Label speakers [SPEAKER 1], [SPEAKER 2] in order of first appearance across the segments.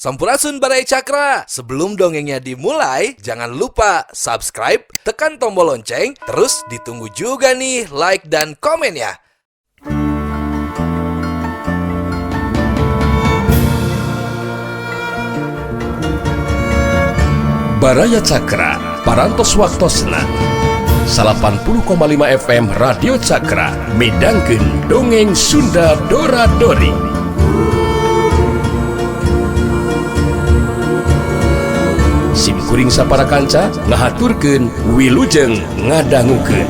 [SPEAKER 1] Sampurasun Baraya Cakra. Sebelum dongengnya dimulai, jangan lupa subscribe, tekan tombol lonceng, terus ditunggu juga nih like dan komennya.
[SPEAKER 2] Baraya Cakra, Parantos Waktosna 80,5 FM Radio Cakra midangkeun dongeng Sunda Dora Dori. Sim kuring sapara kanca ngahaturkeun wilujeng ngadangukeun.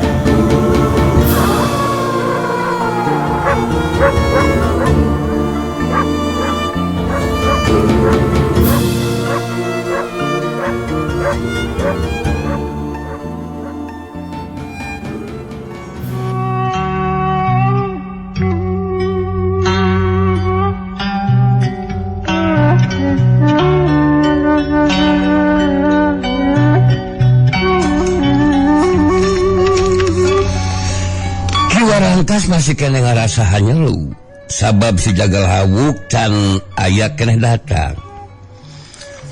[SPEAKER 3] Kiwarangkas masih keneh ngarasa hanyelu sabab si Jagal Hawuk can aya keneh datang.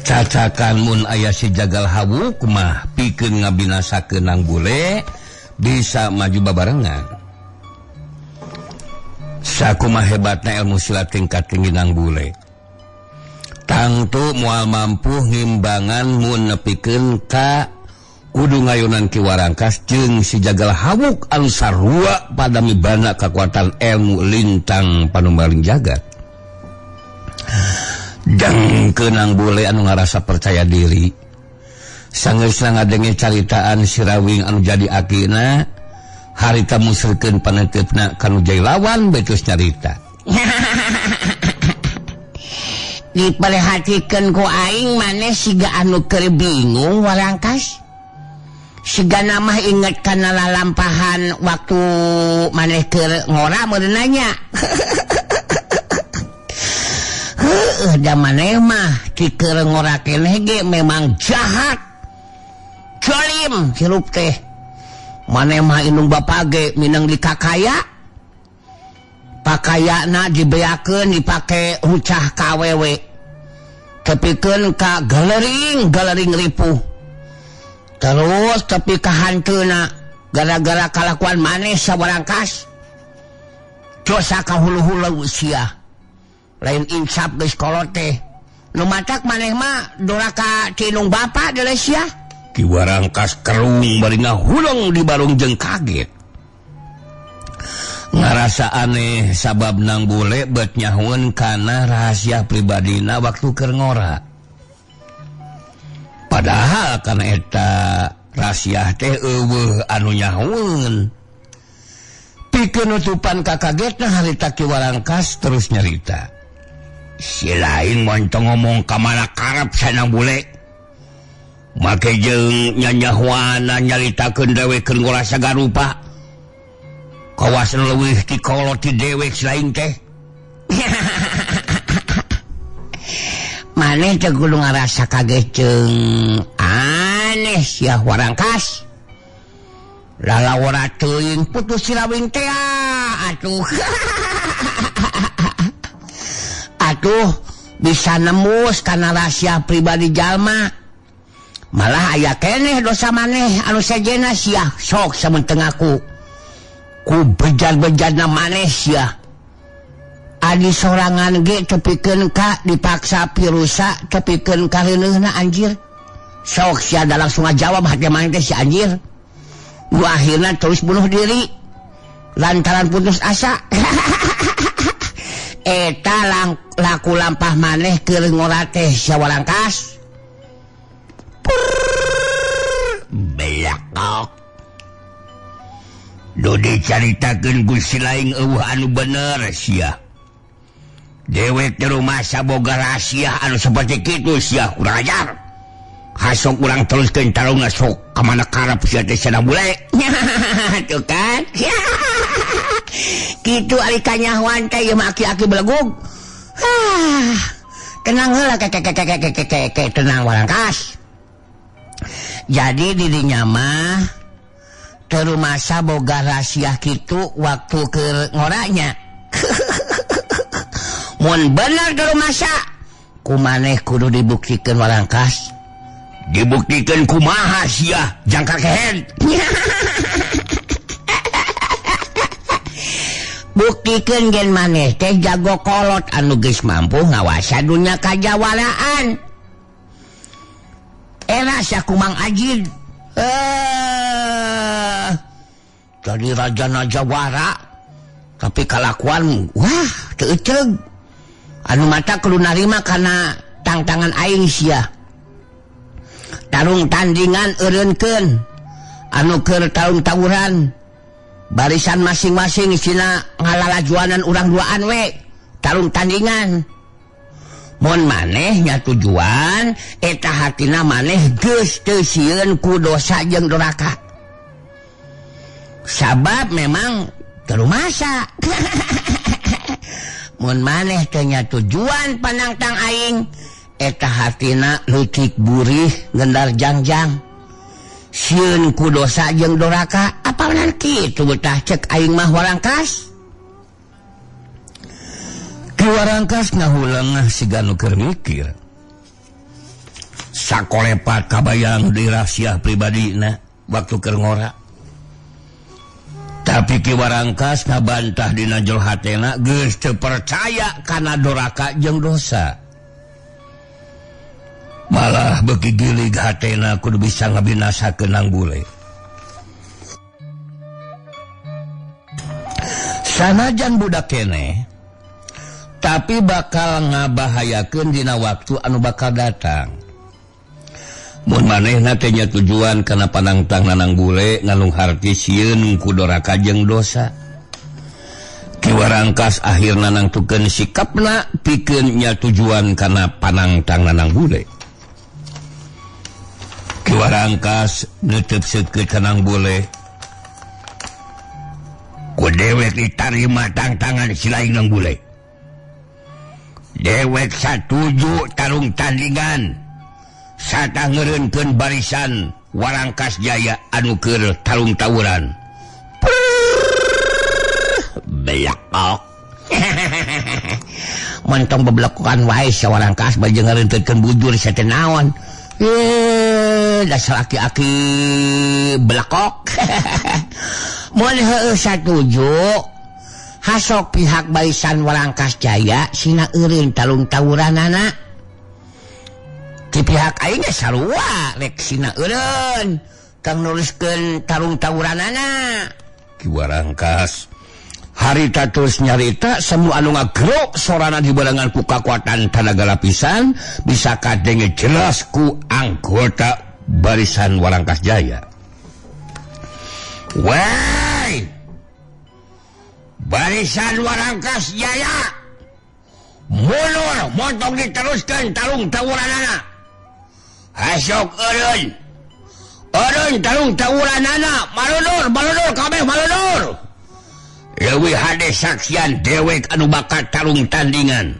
[SPEAKER 3] Cacakan mun aya si Jagal Hawuk mah pikeun ngabinasakeun Nang Bule bisa maju babarengan. Sakumaha hebatna ilmu silat tingkat tinggi Nang Bule, tangtu moal mampu ngimbangan mun nepikeun ka kudu ngayunan Ki Warangkas jeung si Jagal Hawuk anu sarua pada mibana kekuatan ilmu lintang panumbaling jagat. Dang keunang Bule anu ngarasa percaya diri, sangeusna ngadenge caritaan si Rawing anu jadi akina harita musrikeun panenteupna kanu jadi lawan betus nyarita.
[SPEAKER 4] Diperhatikeun ku aing maneh siga anu keur bingung Warangkas. Siga mah inget kana lalampahan waktu maneh keur ngora meureun nanya. Heueuh da maneh mah ti keur ngora keneh ge memang jahat. Jolim hirup teh. Maneh mah indung bapa ge minang di kakaya. Pakayana dibeakeun dipake rucah ka awewe. Tepikeun ka galering-galering ripuh. Terus tepi ka hanteuna gara-gara kalakuan maneh sawarangkas. Dosa ka hulu-hulu sia. Lain insaf geus kolot teh. Nu matak maneh mah doraka ti indung bapa deuleu sia.
[SPEAKER 3] Ki Warangkas kerung bari ngahuleng di barung jeung kaget. Ngarasa aneh sabab Nang Bule bet nyahueun kana rahasia pribadina waktu keur ngora. Padahal kana eta rahasia teh eueuh anu nyahueun. Pikeun nutupan kakagetna harita Ki Warangkas terus nyarita. Si lain montong ngomong ka mana karep Nang Bule. Make jeung nyanyahuana nyaritakeun dewek keur ngora sagarupa. Kawasan leuwih ti kolot ti dewek si lain teh.
[SPEAKER 4] Maneh teh kudu ngarasa kaget jeung aneh sia Warangkas. Lalawara teuing putus si Rawing teh atuh. Atuh bisa nembus kana rahasia pribadi jalma. Malah aya keneh dosa maneh anu sejenna sia sok samenteng aku. Ku bejar-bejarna maneh sia. Adi sorangan ge tepikeun ka dipaksa pirusa tepikeun ka reuneuhna anjir. Sok sia da langsung ngajawab hate maneh teh si anjir. Nu akhirna terus bunuh diri lantaran putus asa. Eta laku lampah maneh keur ngora teh sia Warangkas.
[SPEAKER 3] Belakok. Do dicaritakeun ku si lain eueuh anu bener sia. Dewek di rumah saboga rahasia anu seperti kitu sia kurang ajar. Hasok urang teruskeun tarungna sok ka mana karep sia teh cenah bule.
[SPEAKER 4] Tuh kan. Kitu ari kanyahoan teh ieu mah aki-aki belegug. Hah. Tenang heula ke tenang Warangkas. Jadi didinya mah teu rumasa boga rahasia kitu waktu keur ngoranya. Mun bener teu rumasa Ku maneh kudu dibuktikeun Warangkas. Dibuktikeun kumaha sia jangka kehed. Buktikeun gen maneh teh jago kolot anu geus mampu ngawasa dunya kajawaraan. Era sia kumang Ajid. Jadi raja Najawara tapi kalakuan wah teu eceug. Anu mata kudu narima kana tangtangan aing sia. Tarung tandingan eureunkeun anu keur tarung tawuran. Barisan masing-masing sina ngalalajuanan urang duaan we tarung tandingan. Mun maneh nya tujuan eta hatina maneh geus teu sieun ku dosa jeung doraka. Sabab memang terumasa. Mun maneh teu nya tujuan panangtang aing eta hatina leutik burih ngendar jangjang. Sieun ku dosa jeung doraka apanan kitu betah cek aing mah Warangkas.
[SPEAKER 3] Ki Warangkas ngahuleng siga nu keur mikir. Sakolepat kabayang di rahasia pribadina waktu keur ngora. Tapi Ki Warangkas ngabantah dina jero hatena geus teu percaya kana doraka jeung dosa. Malah beuki gilig hatena kudu bisa ngabinasakeun Nang Bule. Sanajan budak keneh tapi bakal ngabahayakeun dina waktu anu bakal datang. Mun manehna teh nya tujuan kana panangtang Nanang Bule nganung harti sieun ku doraka jeung dosa. Ki Warangkas akhirna nangtukeun sikapna pikeun nya tujuan kana panangtang Nanang Bule. Ki Warangkas neuteub seukeut ka Nang Bule. Ku dewek ditarima tangtangan si lain Nang Bule. Dewek satuju tarung tandingan. Sata ngeureunkeun barisan Warangkas Jaya anu keur tarung tawuran.
[SPEAKER 4] Belakok. Montong bebelekokan wae sia Warangkas bari jeung ngeureunkeun bujur sia teh naon. Dasar aki-aki belakok. Mun heueuh satuju hasok pihak barisan Warangkas Jaya sina eureun tarung tawuranana. Di pihak aing ge sarua rek sina eureun kang nuliskeun tarung tawuranana.
[SPEAKER 3] Ki Warangkas harita terus nyarita semua anu ngagerok sorana dibarengan ku kakuatan tanaga lapisan bisa kadenge jelas ku anggota barisan Warangkas Jaya.
[SPEAKER 4] Woi, barisan Warangkas Jaya mundur montong diteruskan tarung tawuranana. Hasok eureun eureun tarung tawuranana marundur marundur kabeh marundur. Leuwih hade saksian dewek anu bakat tarung tandingan.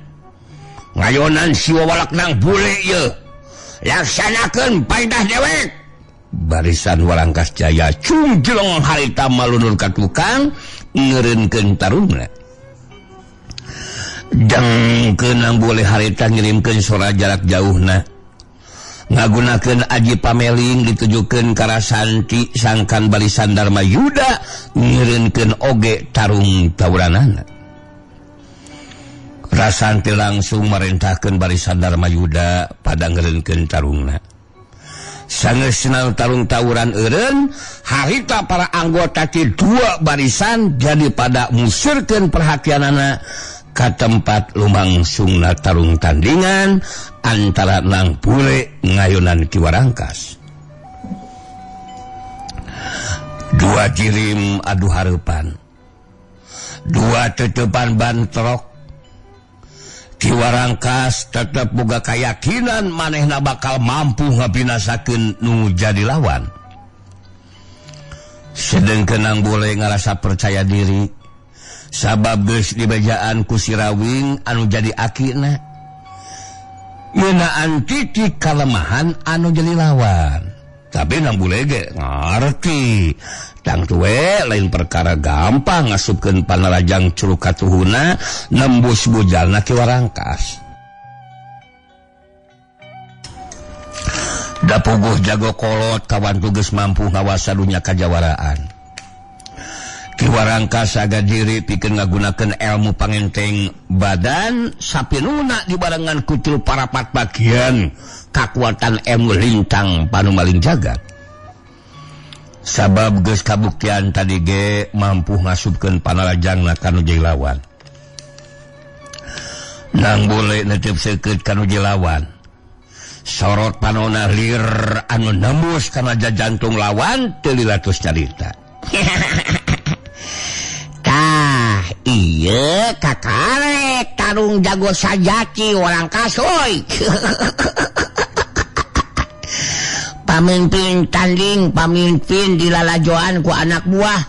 [SPEAKER 4] Ngayonan si wawalak Nang Bule ieu. Laksanakeun paintah dewek.
[SPEAKER 3] Barisan Warangkas Jaya cungjelong harita malunur ka tukang ngeureunkeun tarungna. Dengkeun Nang Bule harita ngirimkeun sora jarak jauhna. Ngagunakeun aji pameling ditujukeun ka Rasanti sangkan barisan Dharma Yuda ngeureunkeun oge tarung tawuranana. Rasanti langsung marentahkeun barisan Dharma Yuda pada ngeureunkeun tarungna. Sangeusna tarung tawuran eureun, harita para anggota ti dua barisan jadi pada musirkeun perhatianana ka tempat lumangsungna tarung tandingan antara Nang Bule ngayonan Ki Warangkas. Dua jirim adu hareupan, dua tetepan bantrok. Ki Warangkas tetep boga kayakinan manehna bakal mampu ngabinasakeun nu jadi lawan. Sedengkeun Nang Bule ngarasa percaya diri sabab geus dibejaan ku si Rawing anu jadi akina ngeunaan titik kalemahan anu jadi lawan. Tapi Nang Bule ge ngarti tangtu we lain perkara gampang ngasupkeun panarajang curug katuhuna nembus bujalna Ki Warangkas. Da puguh jago kolot kawan tugas mampu ngawasa dunya kajawaraan. Ki Warangkas saga diri pikeun ngagunakeun ilmu pangenteng badan sapinuna dibarengan ku tilu parapat bagian kakuatan ilmu lintang panumaling jagat. Sabab geus kabuktian tadi ge mampu ngasupkeun panarajangna ka nu jadi lawan. Nang boleh netep seukeut ka nu jadi lawan. Sorot panona lir anu nembus kana jantung lawan teu lilatus carita. Tah, iya kakarek tarung jago sajati Warangkas euy. Pamimpin tanding, pamimpin dilalajoan ku anak buah.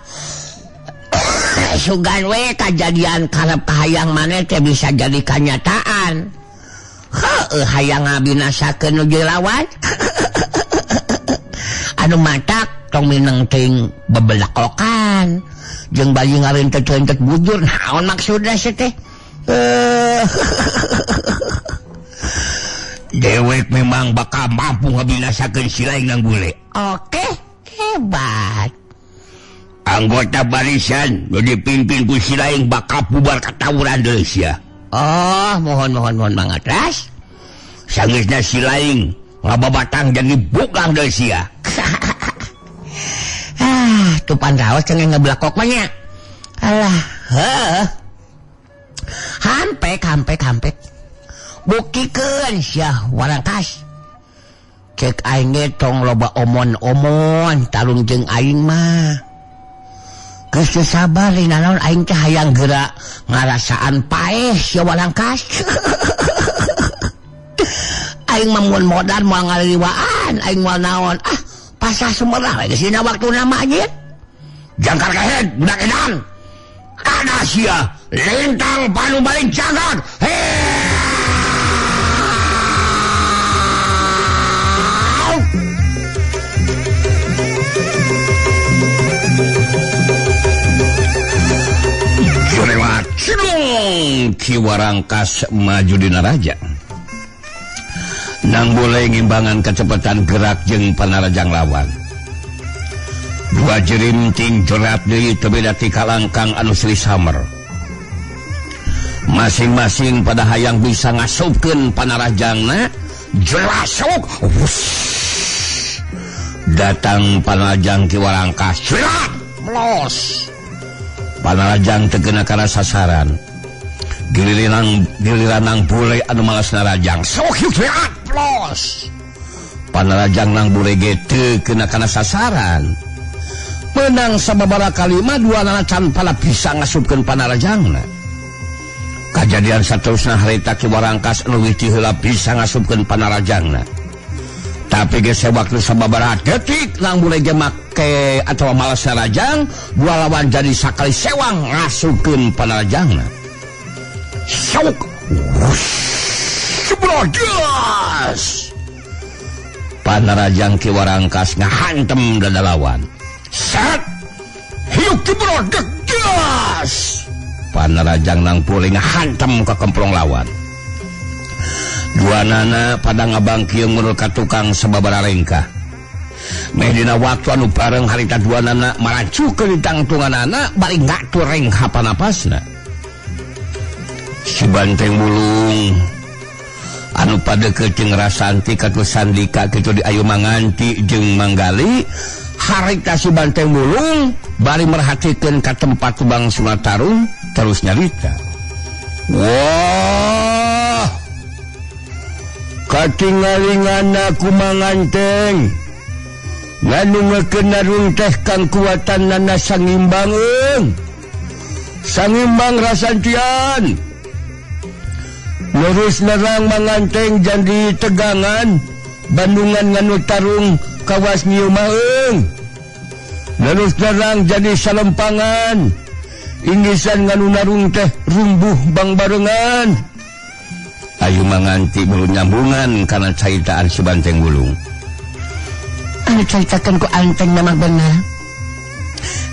[SPEAKER 3] Sugan we kajadian karep kahayang maneh teh bisa jadi kanyataan. Heueuh hayang ngabinasakeun nu lawan. Anu matak tong mineng ting bebelakokan. Jeung bayi ngarentet-rentet bujur naon maksudna sih teh? Dewek memang bakal mampu ngabinasakeun si lain nang bule. Oke, hebat. Anggota barisan nu dipimpin ku si lain bakal bubar katawuran deui sia. Oh, mohon mangga teras. Sanggeusna si lain ngababatang jadi bugang deui sia. Ah, tupan raos cenah ngeblakok mah nya. Alah, heuh. Hampek. Buktikeun sia Warangkas. Cek aing ge tong loba omon-omon tarung jeung aing mah. Geus teu sabar dina naon aing teh hayang geura ngarasaan paeh sia Warangkas. Aing mah mun modar moal ngaliliwaan, aing moal naon. Ah, pasah sumerah we geus dina waktuna mah anjir. Jangkar kahet budak edan. Kana sia lintang panumaling jagat. Cilung Ki Warangkas maju dina raja. Nang boleh ngimbangan kecepatan gerak jeung panarajang lawan. Dua jerim ting jerat deui teu beda ti kalangkang anu silih samer. Masing-masing pada hayang bisa ngasupkeun panarajangna, jelasuk. Datang panarajang Ki Warangkas, jerat melos. Panarajang teu kena kana sasaran. Giliran nang bule anu malas narajang. Sok jerat melos. Panarajang nang bule ge teu kena kana sasaran. Menang sababaraha kalima dua nana can pala bisa ngasupkeun panarajangna. Kajadian saterusna harita Ki Warangkas anu leuwih ti heula bisa ngasupkeun panarajangna. Tapi geus waktu sababaraha detik nang bule ge make atawa malas narajang, dua lawan jadi sakali sewang ngasupkeun panarajangna. Sok sebrodas. Panarajang Ki Warangkas ngahantem dada lawan. Set hiuk dibrodas. Panarajang nang pulih ngahantem ke kemplong lawan. Dua nana pada ngabangkieu mundur ka tukang sababaraha lengkah. Meh dina waktu anu bareng harita dua nana marancukeun ditangtunganana bari ngatur rengha panapasna. Si Banteng Bulung anu padeukeut jeung Rasanti katuh Sandika kitu di Ayu Manganti jeung Manggali harita si Banteng Bulung bari merhatikeun ka tempat Bang Sunatarung terus nyarita. Wah, katingalingan aku manganteng nganu ngeukeun narung teh kang kuatan nana sangimbangeun. Sangimbang Rasantian. Lurus nerang manganteng jadi tegangan Bandungan nganu tarung kawas nyiumaeung. Lurus nerang jadi salempangan Ingisan nganu narung teh rumbuh bang barengan. Ayu Manganti bulu nyambungan karena caitaan si Banteng Bulung. Anu caritakeun ku anteng memang bener.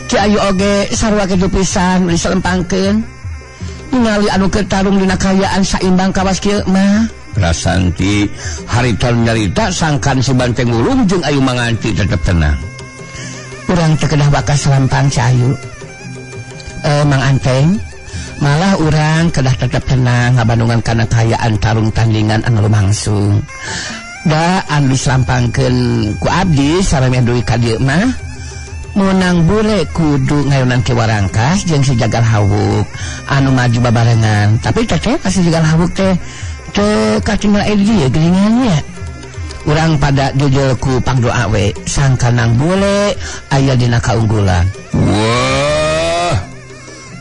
[SPEAKER 3] Ki Ayu oge sarua kitu pisan disalempangkeun. Ningali anu keur tarung dina kaayaan saimbang kawas kieu mah. Rasanti harita nyarita sangkan si Banteng Wulung jeung Ayu Manganti tetep tenang. Urang teu kedah bakas lampang si Ayu. Mang Anteng, malah urang kedah tetep tenang ngabandungan kana kaayaan tarung tandingan anu lumangsung. Da anu dislampangkeun ku abdi sarameh dugi ka dieu mah menang bule kudu ngayonan Ki Warangkas jeung si Jagal Hawuk anu maju babarengan. Tapi teteh si Jagal Hawuk teh teu katinggal aya geuningannya. Urang pada jujul ku pangdoa we sangkanang bule aya dina kaunggulan.
[SPEAKER 5] Wah,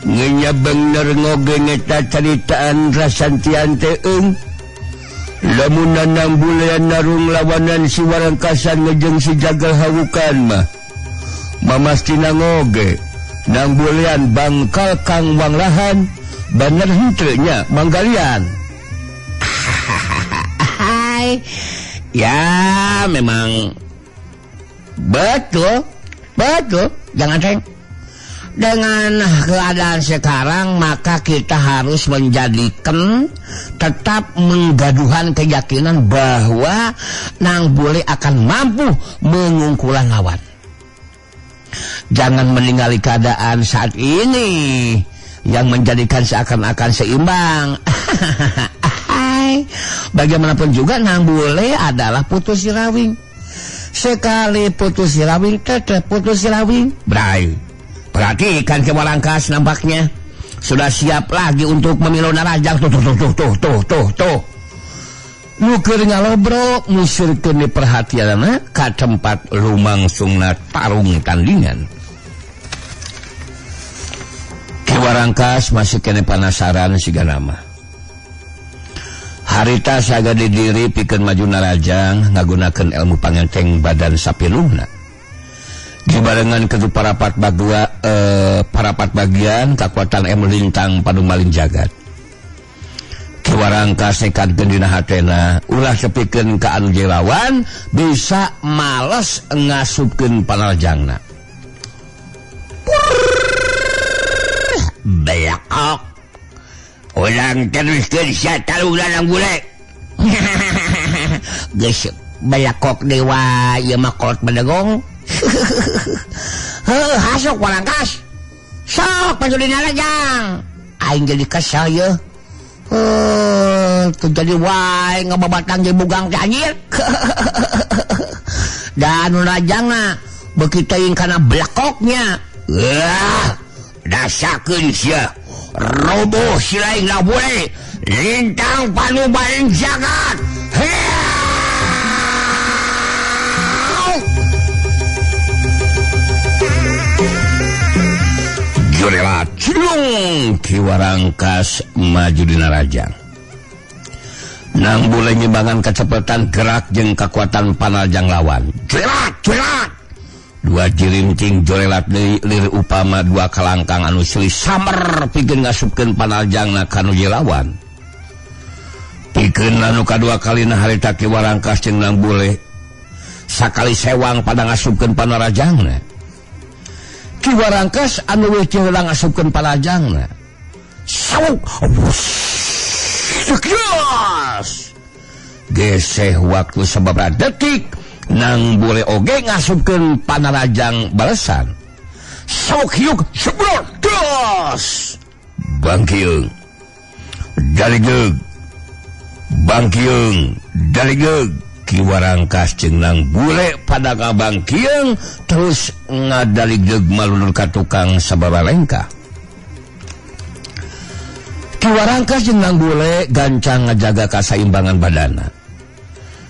[SPEAKER 5] ngenya bener ngoge eta caritaan Rasantian teh eung. Lamun nanang bulean narung lawanan si Warangkasan ngejeng si Jagal Hawukan mah mamastina ngoge nang bulean bangkal kang wanglahan bener henteu nya manggalian.
[SPEAKER 4] Hai. Ya memang betul, betul. Jangan ceng. Dengan keadaan sekarang maka kita harus menjadikan tetap menggaduhan keyakinan bahwa nang bule akan mampu mengungkulan lawan. Jangan meninggali keadaan saat ini yang menjadikan seakan-akan seimbang. Bagaimanapun juga nang bule adalah putus sirawing. Sekali putus sirawing, teteh putus sirawing.
[SPEAKER 3] Bray. Berarti ikan Ki Warangkas nampaknya sudah siap lagi untuk memilu narajang. Tuh tuh tuh tuh tuh tuh tuh. Nu keur ngalobrok musirkeun perhatianna ka tempat lumangsungna tarung tandingan. Ki Warangkas masih kene panasaran siga nama. Harita saga didiri pikeun maju narajang ngagunakeun ilmu pangenteng badan sapiluhna. Dibarengan ke parapat bagua parapat bagian kakuatan ilmu lintang panumaling jagat. Ki Warangkas nekadkeun dina hatena ulah tepikeun ka anu jelawan bisa males ngasupkeun panarjangna.
[SPEAKER 4] Belakok. Urang teruskeun sia tarungna nang bule. Geus belakok dewa ieu mah kolot bedegong. Heuh, hasuk Warangkas. Sok maju dina rajang. Aing jadi kesel yeuh. Heuh, teu jadi wae ngababatang jeung bugang teh anjir. Da anu rajangna beuki teuing kana belakoknya.
[SPEAKER 5] Wah, dasakeun sia. Roboh si lain nang bule. Lintang panubaling jagat.
[SPEAKER 3] Jurela cilung Ki Warangkas maju dina rajang. Nang bule nyimbangan kecepatan gerak jeung kekuatan panarjang lawan.
[SPEAKER 5] Jurelat, jurelat.
[SPEAKER 3] Dua jirinting jorelat deui lir upama dua kalangkang anu silih samer pikeun ngasupkeun panarjangna ka nu lawan. Pikeun anu kadua kalina harita Ki Warangkas jeung nang bule sakali sewang pada ngasupkeun panarjangna. Ki Warangkas anu weuh teu heula ngasupkeun panarjangna. Sauk. Sukses. Geseh waktu sababaraha detik nang bule oge ngasupkeun panarajang balesan. Sauk hiuk sebrot dos. Bangkiung. Daligeg. Bangkiung, daligeg. Ki Warangkas jeung nang bule pada ngabangkiung terus ngadaligeg malunur ka tukang sababaraha lengkah. Ki Warangkas jeung nang bule gancang ngajaga kasaimbangan badana.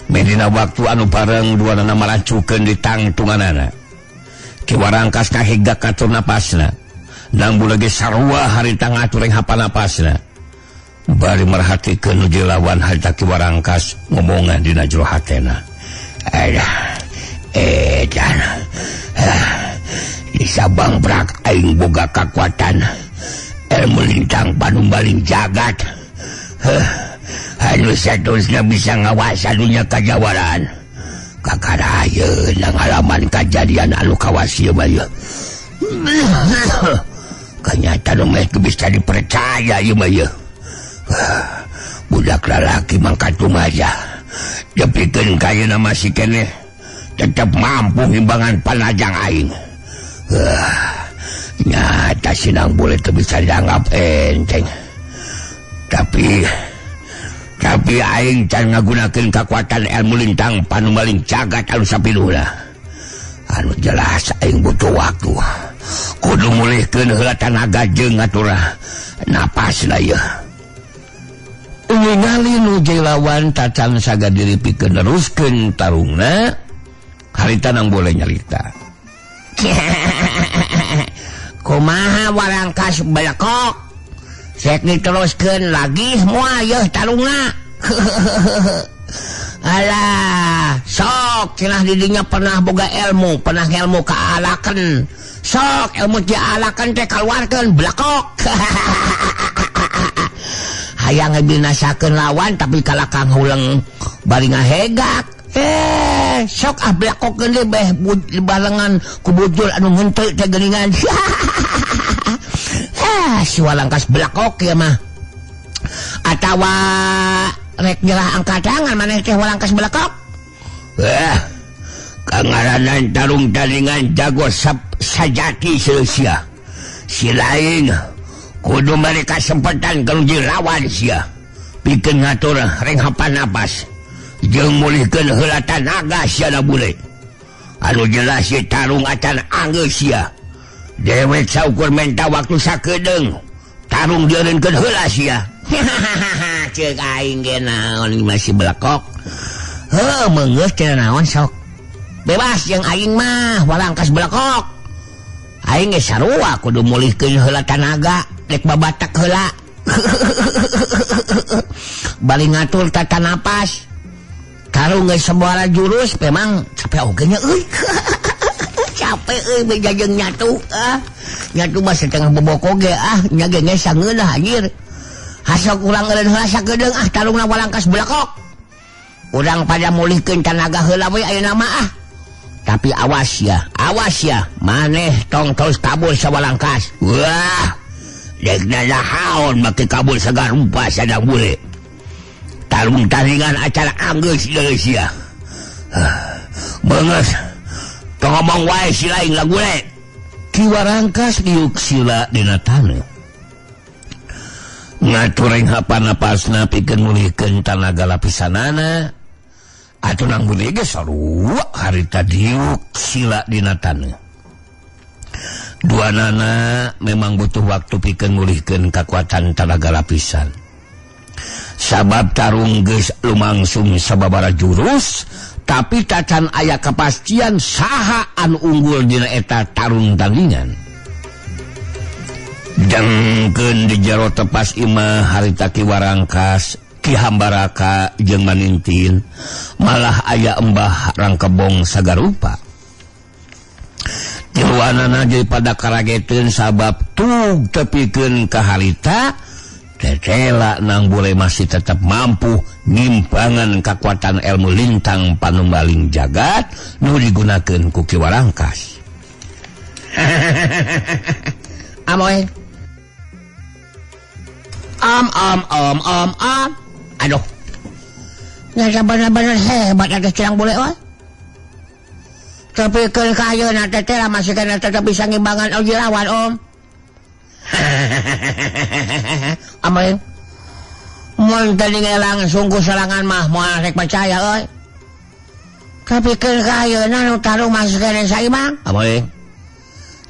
[SPEAKER 3] Medina waktu anu bareng duanana marancukeun di tangtunganana. Ki Warangkas kahigak katur napasna. Nang bule ge sarua harita ngatur hapan napasna. Bari merhatikeun nu lawan harita Ki Warangkas ngomongan dina jero hatena.
[SPEAKER 5] Alah, edan. Di Sabang brak aing boga kakuatan ilmu lintang panumbaling jagat. Anu saterusna bisa ngawasan dunya kajawaran. Kakara ayeuna ngalaman kajadian anu kawas ieu mah ieu. Kenyataan mah teu bisa dipercaya ieu mah ieu. Budak lalaki mangkat tumaja. Depikeun kayeuna masih keneh tetep mampu himbangan panajang aing. Nyata sinang boleh teu bisa dianggap enteng. Tapi aing can ngagunakeun kakuatan ilmu lintang panumbaling jagat anu sapiluhna. Anu jelas aing butuh waktu. Kudu mulihkeun heula tanaga jeung ngaturah napas lah ieu.
[SPEAKER 3] Ningali nu lawan tacan saga diri pikeun neruskeun tarungna, harita nang boleh nyarita.
[SPEAKER 4] Kumaha warangkas belekok? Sek diteruskeun lagi moal yeuh tarungna. Alah, sok cenah didinya pernah boga ilmu, pernah ilmu kaalakeun. Sok ilmu dialakeun teh kaluarkeun belekok. Hayang ngebinasakeun lawan tapi kalah kang huleng bari ngahegak. Sok ah belakokeun deui beh balengan ku bujur anu henteu teh geuningan. Si walangkas belakok ya mah. Atawa rek nyerah angkat tangan maneh teh walangkas belakok.
[SPEAKER 5] Kangaranan tarung tandingan jago sajati sia. Si lain kudu mereka kesempatan kalau lawan sia. Pikeun ngatur renghapan napas. Jeung mulihkeun heula tanaga sia da bule. Anu jelas si tarung acan anggeus sia. Dewek saukur menta waktu sakedeung. Tarung dieureunkeun heula sia.
[SPEAKER 4] Ceuk aing ge naon masih belekok. Heuh meunggeus cenah naon sok. Bebas jeung aing mah walangkas belekok. Aing ge sarua kudu mulihkeun heula tanaga. Rek babatak heula. Bari ngatur tata napas. Tarung geus sabaraha jurus memang capek oge nya euy. Capek euy beja jeung nyatu ah. Nyatu mah setengah boboko ge ah nya ge geus sangeunah anjir. Hasok urang eureun heula sakedeung ah tarungna walangkas belekok. Urang pada mulihkeun tanaga heula we ayeuna mah ah. Tapi awas ya, maneh tong terus kabur sawalangkas.
[SPEAKER 5] Wah. Dek nanahaon make kabur sagarupa sadang bule. Tarung tandingan acara anggeus deui sia. Beungeus tong ngomong wae si lain lah bule.
[SPEAKER 3] Ki Warangkas diuk sila dina taneuh. Ngatur renghapan napasna pikeun mulihkeun tanaga lapisanana. Atuh nang bule ge sarua harita diuk sila dina taneuh. Dua nana memang butuh waktu pikeun mulihkeun kakuatan tanaga lapisan. Sabab tarung geus lumangsung sababaraha jurus, tapi tacan aya kepastian saha anu unggul dina eta tarung tandingan. Dengkeun di jero tepas imah harita Ki Warangkas, Ki Hambaraka jeung Manintin, malah aya Embah Rangkebong sagarupa. Tiluanana jadi pada karageteun sabab tug tepikeun ka harita tetela nang bule masih tetap mampu ngimbangan kakuatan ilmu lintang panumbaling jagat nu digunakeun ku Ki Warangkas.
[SPEAKER 4] Amoy. Am am am am am. Aduh. Nyata bener-bener hebat ada cirang bule wah. Tapi keun ka ayeuna teh teh masih kana tetep bisa ngimbangan oji lawan om. Amoy. Mun teu langsung ku serangan mah moal rek percaya euy. Tapi keun ka ayeuna nu tarung masih kana saimang.
[SPEAKER 3] Amoy.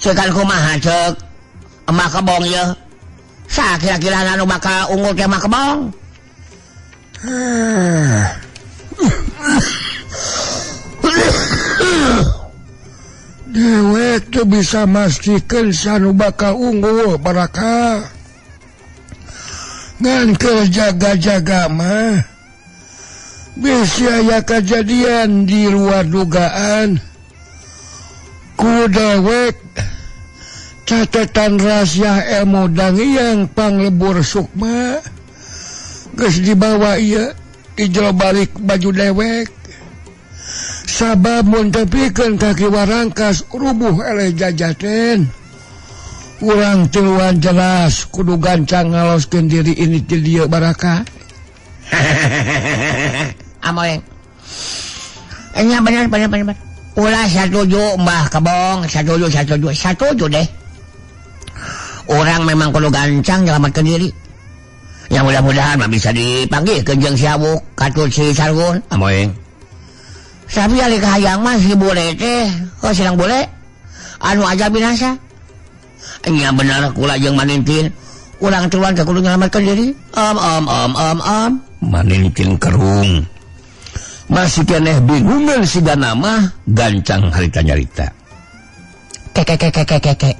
[SPEAKER 4] Ceuk kumaha ceuk? Emak kebong yeuh. Sa kira-kira anu bakal unggul teh emak kebong.
[SPEAKER 6] Dewek teu bisa mastikeun sanu bakal unggul baraka. Ngan keur jaga-jaga mah bisi aya kajadian di luar dugaan. Ku dewek catatan rahasia ilmu Danghyang Panglebur Sukma geus dibawa ieu di jero balik baju dewek. Sabab mun tepikeun ka Ki Warangkas rubuh eleh jajaten. Urang tiluan jelas kudu gancang ngaloskeun diri ini ti dieu baraka.
[SPEAKER 4] Amoeng. Nya bener bener bener. Ulah satuju Mbah Kebong, satuju satuju satuju deh. Orang memang kudu gancang nyelamatkan diri. Yang mudah-mudahan mah bisa dipanggil ke jeung si Awuk katut si Sargun. Amoeng. Tapi ari kahayang mah si bule teh, oh silang bule anu aja binasa. Nya bener kula jeung Manintin. Urang tiluan teh kudu nyelamatkan diri. Om om om om om.
[SPEAKER 3] Manintin kerung. Masih keneh bingungan sigana mah gancang harita nyarita.
[SPEAKER 4] Keke keke keke keke.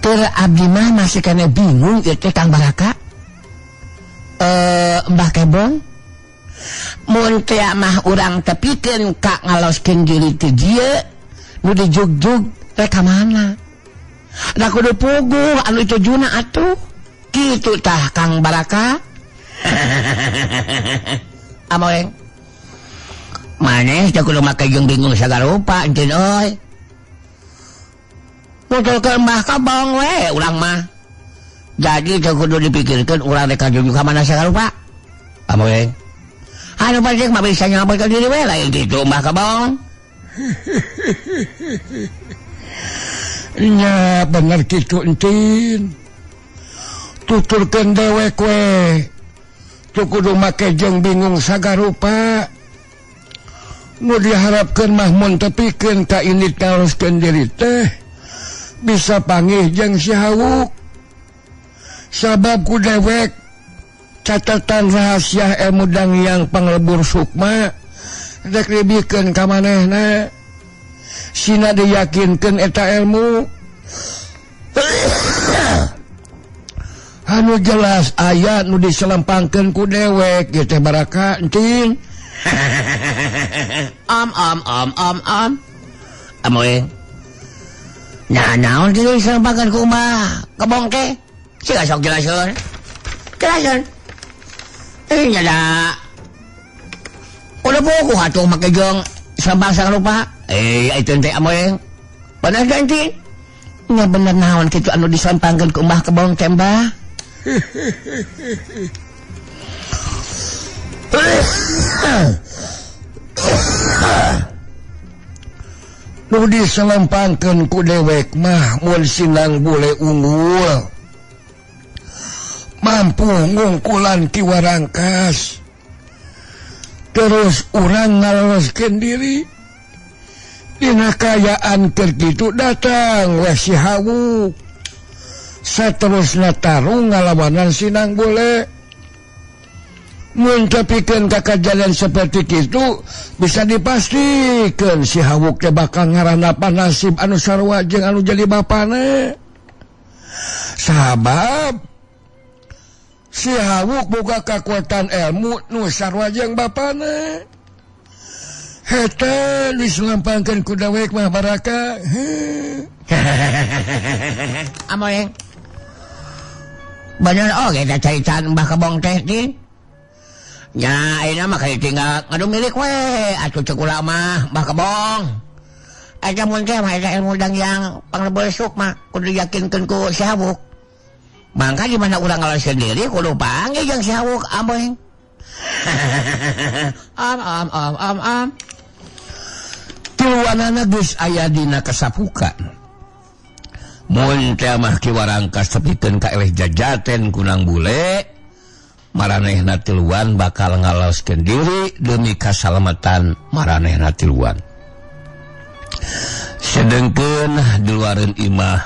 [SPEAKER 4] Tur abdi mah masih keneh bingung ieu teh Kang Baraka. Mbah Kebong. Mun teh mah urang tepikeun ka ngaloskeun diri teh dieu nu dijugjug rek ka mana? Da kudu puguh anu ditujuna atuh. Kitu tah Kang Baraka. Amoeng. Maneh teh kudu make jeung bingung sagarupa enceun euy. Nuturkeun Mbah Kebong we urang mah. Jadi teu kudu dipikirkeun urang rek kajuju ka mana sagarupa. Amoeng. Anu penting mah bisa nyelametkeun diri we lain kitu Mbah Kebong.
[SPEAKER 6] Nya bener kitu entin. Tuturkeun dewek we. Teu kudu make jeung bingung sagarupa. Nu diharapkeun mah mun tepikeun ka indit ngaloskeun diri teh bisa panggih jeung si Hawuk. Sabab ku dewek catatan rahasia ilmu Danghyang Panglebur Sukma rek dibikeun ka manehna. Sina diyakinkeun eta ilmu. Anu jelas aya nu diselempangkeun ku dewek ieu teh Baraka enting.
[SPEAKER 4] Om om om om om. Amoeng. Nah naon kitu diselempangkeun ku Mbah Kebong teh? Siga sok jelaskeun. Jelaskeun. Nya da. Udah buku atuh make jeung selempang sagarupa. Itu teh amoeng. Bener teh enting? Nya bener naon kitu anu diselempangkeun ku Mbah Kebong teh Mbah?
[SPEAKER 6] Nu diselempangkeun ku dewek mah mun sinang bule unggul mampu ngungkulan Ki Warangkas. Terus urang ngaloloskeun diri dina kayaan keur kitu datang we si Hawuk. Saterusna tarung ngalawanan sinang bule. Mun tepikeun ka kajadian seperti kitu bisa dipastikan si Hawuk teh bakal ngarandapan nasib anu sarua jeung anu jadi bapana. Sabab si Hawuk boga kakuatan ilmu nu sarua jeung bapana. Heta diselampangkeun ku dewek mah Baraka.
[SPEAKER 4] Amoeng. Bener oge da caritaan Mbah Kebong teh di. Nya ayeuna mah kayak tinggal ngadu milik we atuh ceuk ulah mah Mbah Kebong. Eta mun teh mah eta ilmu Danghyang Panglebur Sukma kudu diyakinkeun ku si Hawuk. Mangka di mana urang ngaloskeun diri kudu panggih jeung si Hawuk amoeng. Om om om om om.
[SPEAKER 3] Tiluanana geus aya dina kasapukan. Mun teh mah Ki Warangkas tepikeun ka eleh jajaten kunang bule, maranehna tiluan bakal ngaloskeun diri demi kasalamatan maranehna tiluan. Sedengkeun di luareun imah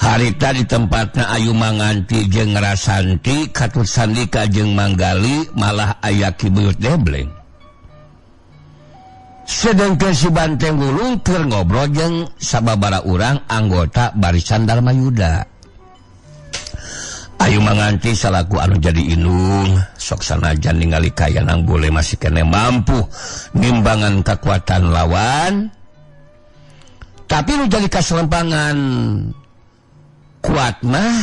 [SPEAKER 3] harita di tempatna Ayu Manganti jeung Rasanti katut Sandika jeung Manggali malah aya Ki Buyut Debleng. Sedengkeun si Banteng Wulung keur ngobrol jeung sababara urang anggota Barisan Darmayuda. Ayu Manganti salaku anu jadi indung sok sanajan ningali kayanang bule masih kene mampu ngimbangan kekuatan lawan, tapi nu jadi kaselempangan kuat mah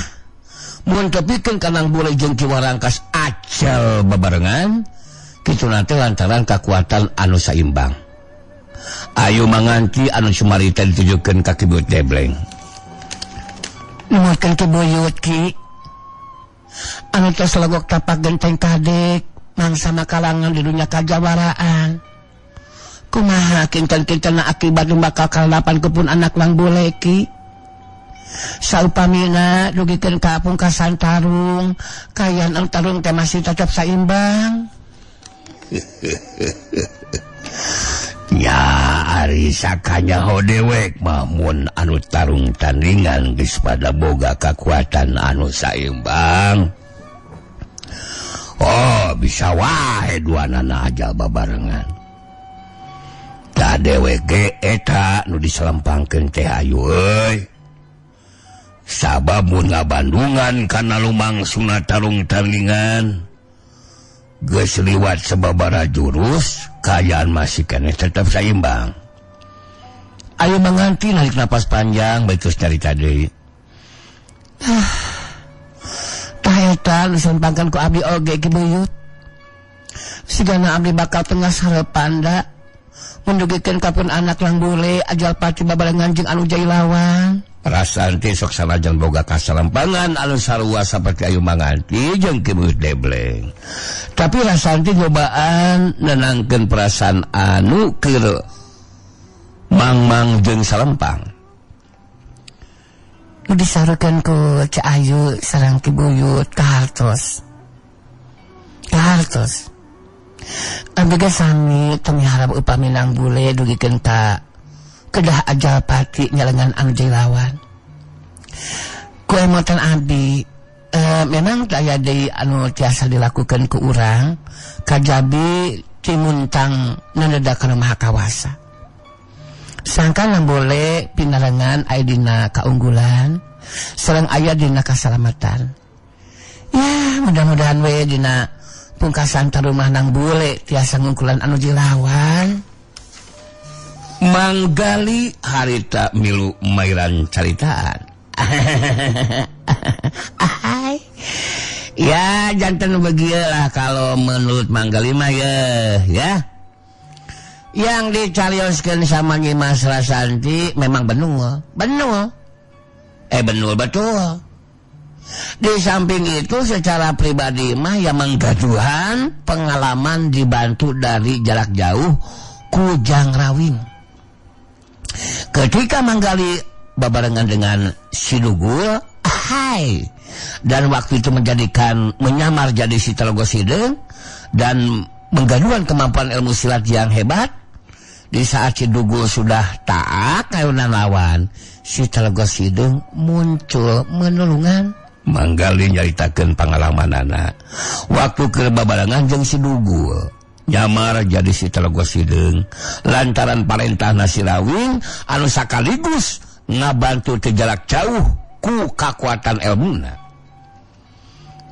[SPEAKER 3] mun tepikeun kanang bule jeung Ki Warangkas acel babarengan kitu nanti lantaran kekuatan anu saimbang. Ayu Manganti anu sumarita ditujukeun ka Ki Buyut Debleng.
[SPEAKER 4] Numutkeun Ki Buyut Ki. Anu tos legok tapak genteng kadek mangsa makalangan di dunia kajawaraan. Kumaha kinten-kinten akibat bakal kalapan kepun anak lang buleki. Saupamina dugikeun ka pungkasan tarung, kayan anu tarung teh masih tetep saimbang.
[SPEAKER 3] Ya ari sakanyaho dewek mah mun anu tarung tandingan geus pada boga kakuatan anu saimbang. Oh bisa wae duanana aja babarengan. Tah dewek ge eta nu diselempangkeun teh ayu euy. Sabab mun ngabandungan kana lumangsuna tarung tandingan geus liwat sababaraha jurus kaayaan masih keneh tetep saimbang. Ayo manganti narik napas panjang bae terus nyarita deui.
[SPEAKER 4] Tah eta nu disempangkeun ku abdi oge Ki Buyut. Sigana abdi bakal tengas hareupan da mendugikeun ka pun anak lang bule ajal pati babarengan jeung anu jailawan.
[SPEAKER 3] Rasanti sok sanajan boga kasalempangan anu sarua saperti ayu manganti jeung Ki Buyut Debleng. Tapi Rasanti nyobaan nenangkeun perasaan anu keur mangmang jeung salempang.
[SPEAKER 4] Nu disarukeun ku Ceu Ayu sareng Ki Buyut kahartos. Kahartos. Abdi ge sami teu miharep upami nang bule dugikeun ka kedah ajal pati nyalengan anu jailawan. Ku emotan abdi memang daya deui anu tiasa dilakukan ku urang kajabi timuntang naneda kana maha kawasa. Sangkan nang bole pinarengan aya dina kaunggulan sareng aya dina kasalamatan. Ya mudah-mudahan we dina pungkasan tarumah nang bule tiasa ngungkulan anu jilawan.
[SPEAKER 3] Manggali harita milu mairan caritaan. Ya jantan begilah kalau menurut Manggali mah ya. Yang dicarioskeun sama Nyimas Rasanti memang benul, benul. Benul betul. Di samping itu secara pribadi mah yang menggaduhan pengalaman dibantu dari jarak jauh ku Jang Rawing. Ketika Manggali babarengan dengan si Dugul, hai, dan waktu itu menjadikan menyamar jadi si Telogo Sideung dan menggaduhan kemampuan ilmu silat yang hebat. Di saat si Dugul sudah taat kayunan lawan, si Telogo Sideung muncul menulungan. Manggali nyaritakeun pangalamanana waktu keur babarengan jeung si Dugul nyamar jadi si Telogo Sideung lantaran parentahna si Rawing anu sakaligus ngabantu teu jarak jauh ku kakuatan elmuna.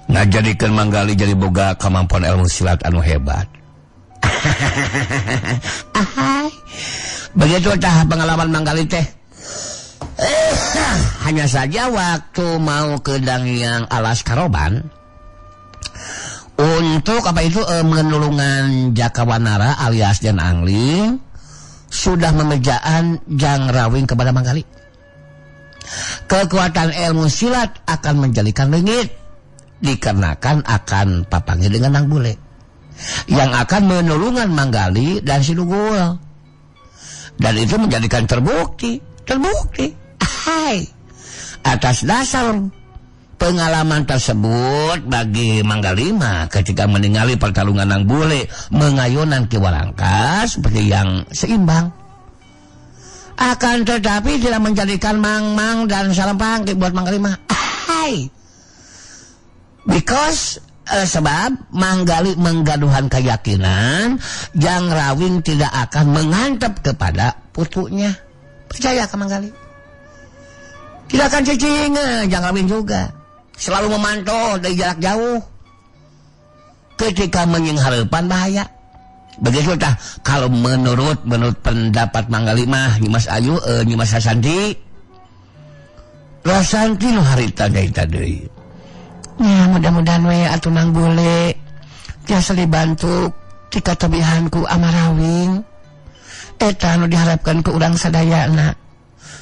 [SPEAKER 3] Ngajadikeun Manggali jadi boga kemampuan ilmu silat anu hebat. Begitu tah pengalaman Manggali teh. Hanya saja waktu mau ke Dangyang Alas Karoban untuk apa itu menulungan Jakawanara alias Jan Angling sudah memejaan Jang Rawing kepada Manggali. Kekuatan ilmu silat akan menjadikan lengit dikarenakan akan papanggih dengan Nang Bule yang akan menulungan Manggali dan si Dugul. Dan itu menjadikan terbukti. Hai. Atas dasar pengalaman tersebut bagi Manggali mah ketika meninggali pertarungan Nang Bule mengayunan Ki Warangka seperti yang seimbang. Akan tetapi tidak menjadikan Mang-Mang dan Salempang buat Manggali mah. Hai. Because sebab Manggali menggaduhan keyakinan Jang Rawing tidak akan mengantep kepada putunya. Percaya ke Manggali. Tidak akan cicing, Jang Rawing juga selalu memantau dari jarak jauh. Ketika menyingharepan bahaya. Begitu tah kalau menurut pendapat Manggali mah Nyimas Ayu, Nyimas Rasanti. Rasanti nu harita deui tadi. Ya mudah-mudahan we atuh nang bule tiasa dibantu tika tabihanku amarawing. Eta nu diharapkan ku urang sadayana.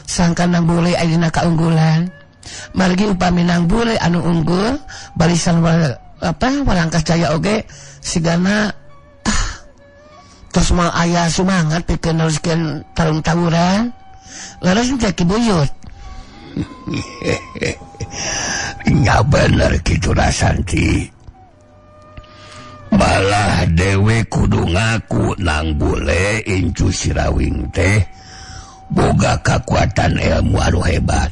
[SPEAKER 3] Sangkan nang bule ayeuna kaunggulan.
[SPEAKER 4] Margi upami Nang Bule anu unggul barisan apa Warangkas Jaya oge sigana terus mau aya semangat pikeun neruskeun tarung tawuran. Leres teh Ki Buyut.
[SPEAKER 5] Nya bener kitu Rasanti. Malah dewe kudu ngaku Nang Bule incu Sirawing teh boga kakuatan ilmu anu hebat.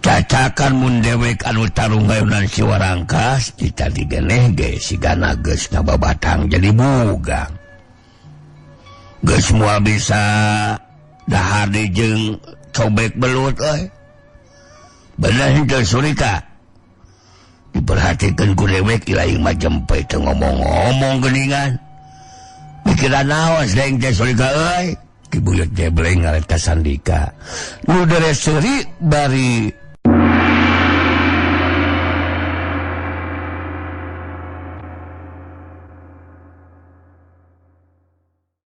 [SPEAKER 5] Cacakan mun dewek anu tarung gayunan si Warangkas ditadi geneh ge sigana geus ngababatang jadi bugang. Geus moal bisa dahar di jeung cobek belut euy. Bener henteu Surika? Diperhatikeun ku dewek ilaing mah jempe teu ngomong-ngomong geuningan. Pikiran naon deung teh Surika euy? Ki Buyut jebleng ngareta Sandika. Nu dere seuri bari